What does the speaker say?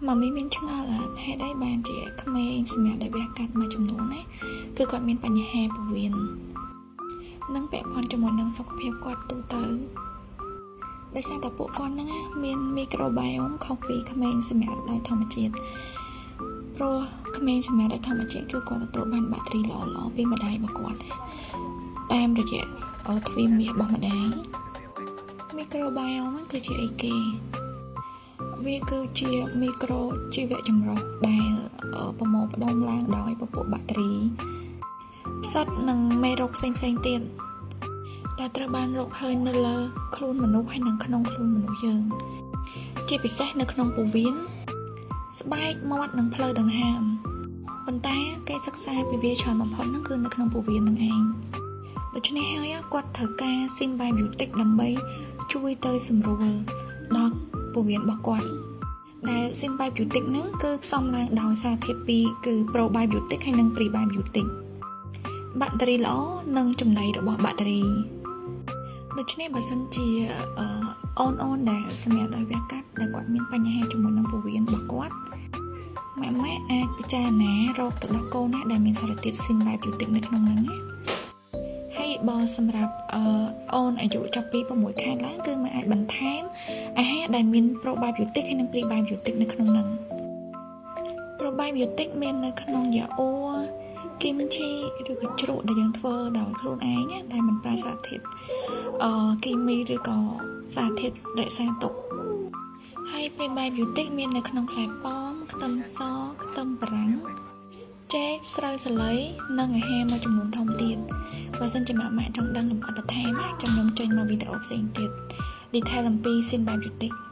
ម៉ាមីមានឆ្ងល់ហេតុអីបានជាក្មេងសម្រាប់ដែលវះកាត់មួយចំនួនណាគឺគាត់មានបញ្ហាពោះវៀននិងពាក់ព័ន្ធជាមួយនឹងសុខភាពគាត់ទូទៅដោយសារតែពួកគាត់ហ្នឹងណាមាន microbiome ខុសពីក្មេងសម្រាប់ដោយធម្មជាតិព្រោះក្មេងសម្រាប់ដោយធម្មជាតិគឺគាត់ទទួលបានបាក់តេរីល្អៗពីម្ដាយរបស់គាត់តាមរយៈទ្វារមាសរបស់ម្ដាយ។ Microbiome ហ្នឹងគឺជាអីគេ?វាគឺជាមីក្រូជីវៈចម្រុះដែលប្រមូលផ្ដុំឡើងដោយពពួកបាក់តេរីផ្សិតនិងមេរោគផ្សេងផ្សេងទៀតដែលត្រូវបានរកឃើញនៅលើខ្លួនមនុស្សហើយនិងក្នុងខ្លួនមនុស្សយើង ជាពិសេសនៅក្នុងពោះវៀនស្បែកមាត់និងផ្លូវដង្ហើមប៉ុន្តែគេសិក្សាពីវាច្រើនបំផុតហ្នឹងគឺនៅក្នុងពោះវៀនហ្នឹងឯងដូច្នេះហើយគាត់ត្រូវការ Synbiotic ដើម្បីជួយទៅសម្រួលដល់ពោះវៀនរបស់គាត់ដែល Synbiotic ហ្នឹងគឺផ្សំឡើងដោយសារធាតុពីរគឺ probiotic ហើយនិង prebiotic បាក់តេរីល្អនិងចំណីរបស់បាក់តេរីដូច្នេះបើសិនជាអូនអូនដែលសម្រាប់ដោយវះកាត់ដែលគាត់មានបញ្ហាជាមួយនឹងពោះវៀនរបស់គាត់ម៉ាក់ម៉ាក់អាចពិចារណារកទឹកដោះគោណាដែលមានសារធាតុ Synbiotic នៅក្នុងហ្នឹងណាហើយបើសម្រាប់អឺអូនអាយុចាប់ពី6ខែឡើងគឺម៉ាក់អាចបន្ថែមអាហារដែលមាន probiotic ហើយនិង prebiotic នៅក្នុងហ្នឹង។ Probiotic មាននៅក្នុងយ៉ាអួគីមឈីឬក៏ជ្រក់ដែលយើងធ្វើដោយខ្លួនឯងណាដែលមិនប្រើសារធាតុគីមីឬក៏សារធាតុរក្សាទុកហើយ prebiotic មាននៅក្នុងផ្លែប៉ោមខ្ទឹមសខ្ទឹមបារាំងចេកស្រូវសាលីនិងអាហារមួយចំនួនធំទៀតបើសិនជាម៉ាក់ម៉ាក់ចង់ដឹងលម្អិតបន្ថែមណាចាំខ្ញុំចេញមកវីដេអូផ្សេងទៀត detail អំពី Synbiotic។